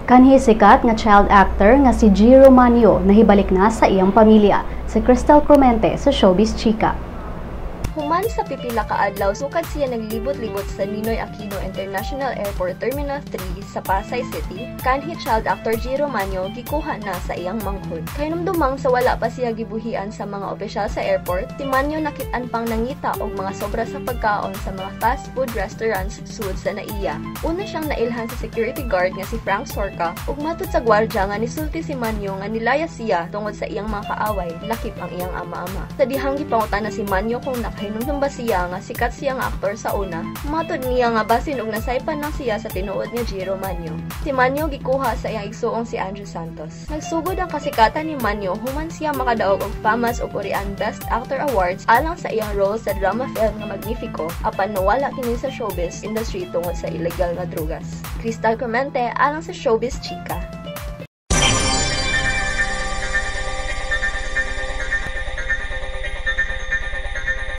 Kanhi sikat nga child actor nga si Gee Romanio nahibalik na sa iyang pamilya. Si Crystal Clemente sa Showbiz Chika. Human sa pipila ka adlaw sukad siya naglibot-libot sa Ninoy Aquino International Airport Terminal 3 sa Pasay City, kanhi child actor Gee Romanio gikuha na sa iyang manghud. Kahinumdumang sa wala pa siya gibuhian sa mga opisyal sa airport, si Manyo nakit-an pang nangita og mga sobra sa pagkaon sa mga fast food restaurants sud sa NAIA. Una siyang nailhan sa security guard nga si Frank Sorca ug matud sa gwardya nga nisulti si Manyo nga nilayas siya tungod sa iyang mga kaaway, lakip ang iyang ama-ama. Sa dihang gipangutana si Manyo kung nakahinumdum ba siya nga sikat siya nga aktor sa una, matud niya nga basin og nasaypan lang siya sa tinuod nga Gee Romanio. Si Manyo gikuha sa iyang igsuong si Andrew Santos. Nagsugod ang kasikatan ni Manyo human siya makadaog og FAMAS ug Urian Best Actor Awards alang sa iyang role sa drama film nga Magnifico, apan nawala kini sa showbiz industry tungod sa illegal nga drugas. Crystal Clemente alang sa Showbiz Chika.